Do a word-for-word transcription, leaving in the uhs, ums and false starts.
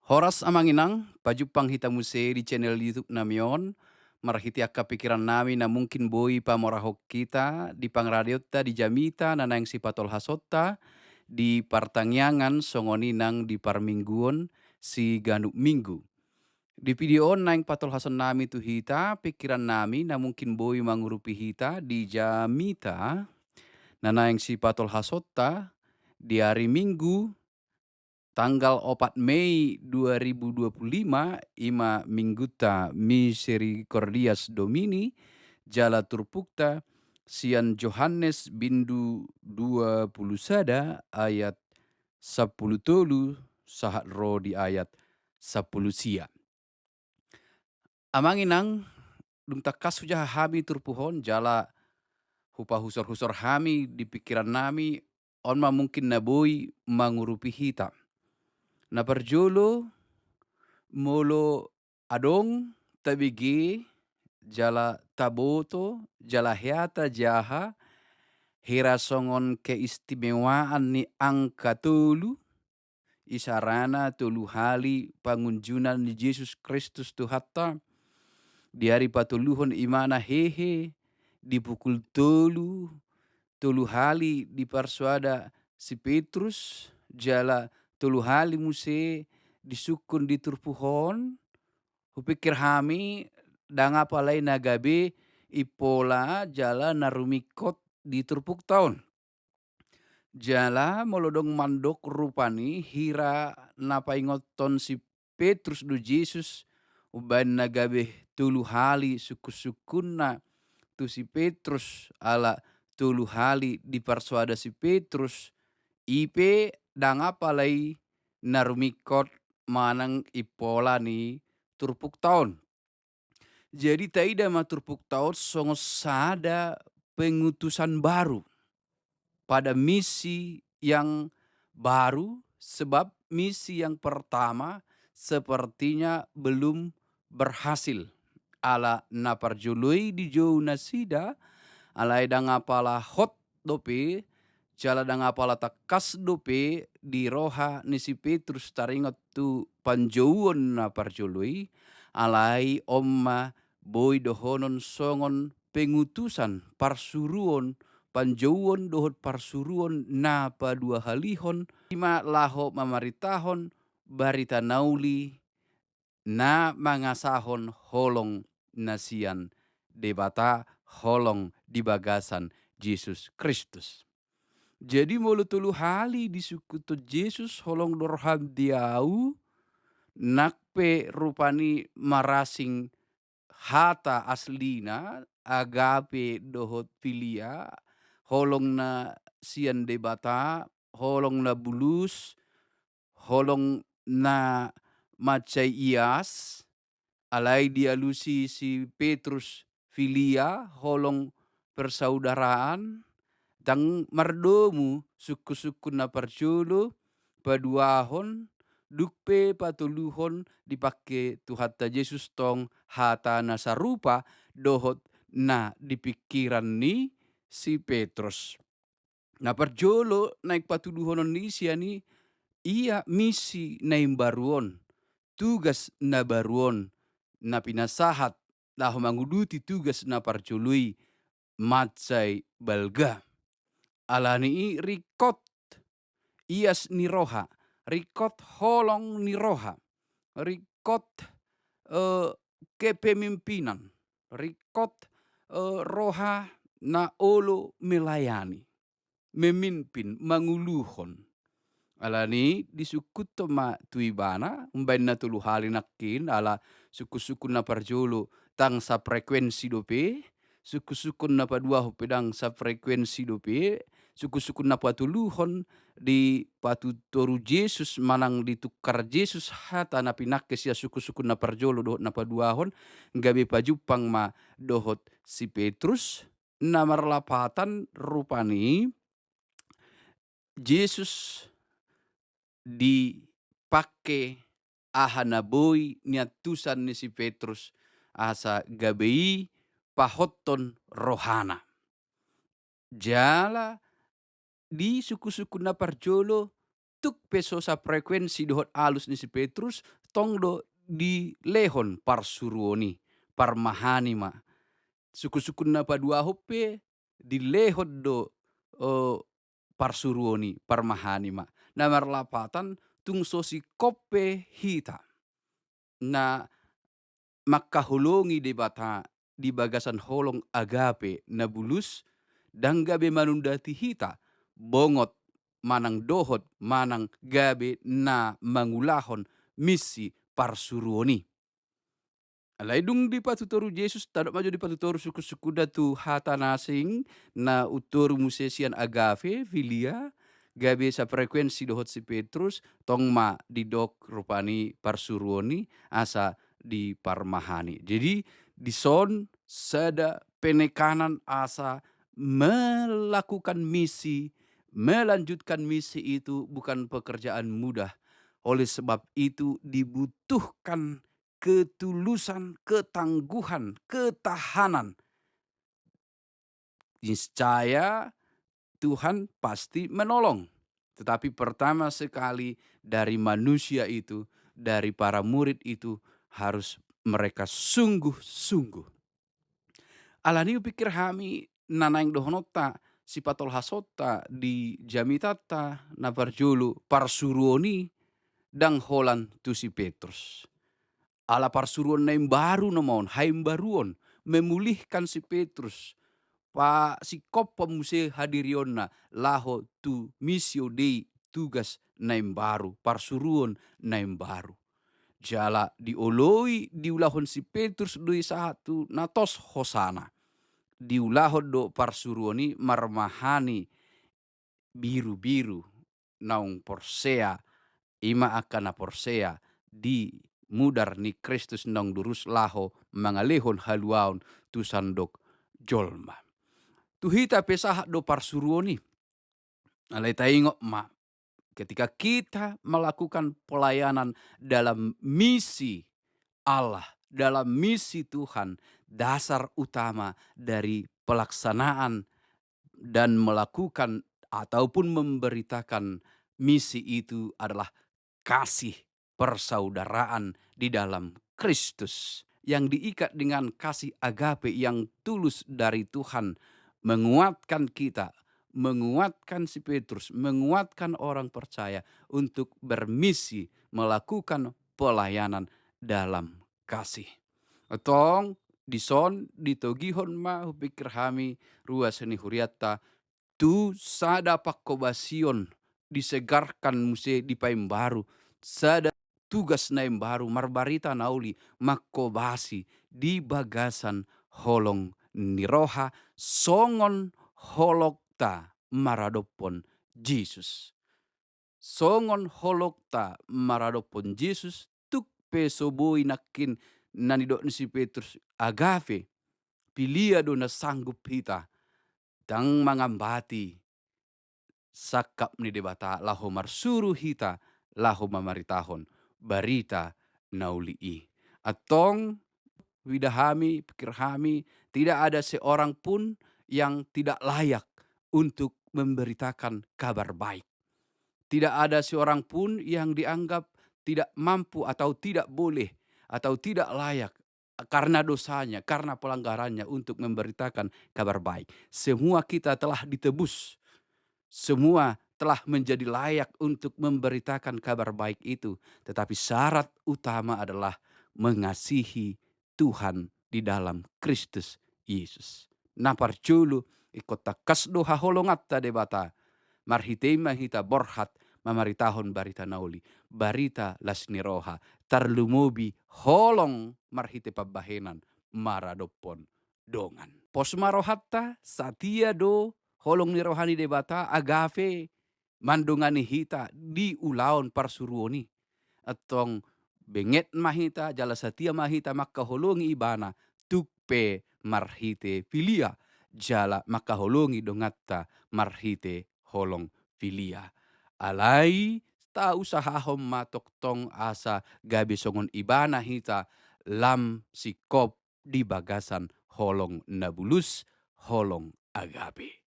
Horas amang inang, pajumpang hita muse di channel YouTube nami on, marhite angka pikiran nami na mungkin boi pamorahon hita di pangaradeonta di jamita na naeng sipatolhasonta di partangiangan songon i nang di parmingguon siganup minggu. Di video on naeng patolhason nami tu hita pikiran nami na mungkin boi mangurupi hita di jamita na naeng sipatolhasonta di ari Minggu tanggal opat Mei dua ribu dua puluh lima, ima mingguta Misericordias Domini, jala turpukta sian Johannes bindu dua puluh sada ayat sampulu tolu sahat ro di ayat sampulu sia. Amang inang, dung tangkas hujaha hami turpuk on jala hupahusor-husor hami di pikiran nami, on ma mungkin na boi mangurupi hita. Na parjolo, molo adong tabege jala taboto jala hea tajaha hira songon keistimewaan ni angka tolu, isarana tolu hali pangunjunan ni Jesus Kristus Tuhanta di ari patoluhon, ima na hehe di pukul tolu, tolu hali diparsoada si Petrus, jala tolu hali muse disungkun di turpuk on, hupikir hami ndang apala i na gabe impola jala na rumingkot di turpukta on. Jala molo dung mandok rupani hira na paingothon si Petrus do Jesus, umbaen na gabe tolu hali sungkun-sungkunna tu si Petrus, ala tolu hali diparsoada si Petrus, i pe ndang apala i na rumingkot manang impola ni turpukta on. Jadi taida ma turpukta on songon sada pengutusan baru pada misi yang baru, sebab misi yang pertama sepertinya belum berhasil. Ala na parjolo i dijou nasida, alai ndang apala hot dope, jala ndang apala tangkas dope di roha ni si Petrus taringot tu panjouon na parjolo i, alai on ma boi dohonon songon pengutusan, parsuruon, panjouon dohot parsuruon na paduahalihon, ima laho mamarintahon barita na uli na mangasahon holong na sian Debata, holong di bagasan Jesus Kristus. Jadi molo tolu hali disungkunhon Jesus, holong do roham di ahu, nang pe rupani marasing hata aslina, agape dohot filia, holong na sian Debata, holong na bulus, holong na mansai ias, alai dialusi si Petrus filia, holong persaudaraan, ndang mardomu sungkun-sungkun na parjolo, paduahon, dung pe patoluhon dipangke Tuhanta Jesus tong hata na sarupa dohot na di pingkiran ni si Petrus. Na parjolo naeng patuduhonon ni sian i, ia misi na imbaru on, tugas na baru on, na pinasahat laho manguduti tugas na parjolo i mansai balga. Alani i ringkot ias ni roha, ringkot holong ni roha, ringkot, eh, kepemimpinan, ringkot, eh, roha na olo melayani, memimpin, manguluhon. Alani i disungkunhon ma tu ibana, umbaen na tolu hali nangkin, ala sungkun-sungkun na parjolo ndang safrekuensi dope, sungkun-sungkun na paduahon pe ndang safrekuensi dope, sungkun-sungkun na patoluhon dipatutoru Jesus manang ditungkar Jesus hata na pinangke sian sungkun-sungkun na parjolo dohot na paduahon, gabe pajumpang ma dohot si Petrus, na marlapatan rupani Jesus dipangke aha na boi niantusan ni si Petrus asa gabe i pahothon rohana. Jala di sungkun-sungkun na parjolo tuk pe so safrekuensi dohot alus ni si Petrus, tong do dilehon parsuruon i, parmahan i ma. Sungkun-sungkun na paduahon pe dilehon do, eh, parsuruon i, parmahan i ma. Na marlapatan, tung so singkop pe hita na mangkaholongi Debata di bagasan holong agape na bulus, ndang gabe manundati hita bongot manang dohot manang gabe na mangulahon misi parsuruon i. Alai dung dipatutoru Jesus, tadok ma jo dipatutoru sungkun-sungkunna tu hata na asing, na umtoru muse sian agape, filia, gabe safrekuensi dohot si Petrus, tong ma didok rupani parsuruon i asa diparmahan i. Jadi, dison sada penekanan asa melakukan misi, melanjutkan misi itu bukan pekerjaan mudah. Oleh sebab itu dibutuhkan ketulusan, ketangguhan, ketahanan. Niscaya Tuhan pasti menolong. Tetapi pertama sekali dari manusia itu, dari para murid itu harus mereka sungguh-sungguh. Alani i hupikir hami na naeng dohononta sipatolhasonta di jamitanta na parjolo, parsuruon i ndang holan tu si Petrus. Ala parsuruon na imbaru nama on, haimbaruon, memulihkan si Petrus, pasingkophon muse hadirionna laho tu missio Dei, tugas na imbaru, parsuruon na imbaru. Jala dioloi, diulahon si Petrus do i sahat tu na tos hosana. Diulahon do parsuruon i marmahan i birubiru naung porsea, i ma angka na porsea di mudar ni Kristus naung durus laho mangalehon haluaon tu sandok jolma. Tu hita pe sahat do parsuruon i. Alai taingot ma, ketika kita melakukan pelayanan dalam misi Allah, dalam misi Tuhan, dasar utama dari pelaksanaan dan melakukan ataupun memberitakan misi itu adalah kasih persaudaraan di dalam Kristus yang diikat dengan kasih agape yang tulus dari Tuhan, menguatkan kita, menguatkan si Petrus, menguatkan orang percaya untuk bermisi, melakukan pelayanan dalam kasih. Tong, dison ditogihon ma hupikir hami ruas ni hurianta tu sada pangkobasion, disegarkan muse, dipaimbaru sada tugas na imbaru, marbarita na uli, mangkobasi di bagasan holong ni roha songon holongta maradophon Jesus. Songon holongta maradophon Jesus, tuk pe so boi nangkin na nidok ni si Petrus, agape, filia do na sanggup hita, ndang mangambati sangkap ni Debata laho marsuru hita laho mamaritahon barita na uli i. Antong, huida hami, pikir hami, tidak ada seorang pun yang tidak layak untuk memberitakan kabar baik. Tidak ada seorang pun yang dianggap tidak mampu atau tidak boleh atau tidak layak karena dosanya, karena pelanggarannya untuk memberitakan kabar baik. Semua kita telah ditebus. Semua telah menjadi layak untuk memberitakan kabar baik itu. Tetapi syarat utama adalah mengasihi Tuhan di dalam Kristus Yesus. Na parjolo, ingkon tangkas do haholonganta Debata. Marhite i ma hita borhat mamaritahon barita na uli, barita las ni roha, tarlumobi holong marhite pambahenan maradophon dongan. Pos ma rohanta, satia do holong ni roha ni Debata, agape, mandongani hita di ulaon parsuruon i. Antong, benget ma hita, jala satia ma hita mangkaholongi Ibana, tuk pe marhite filia, jala mangkaholongi donganta marhite holong filia. Alai, tausahahon ma tongtong asa gabe songon Ibana hita, lam singkop di bagasan holong na bulus, holong agape.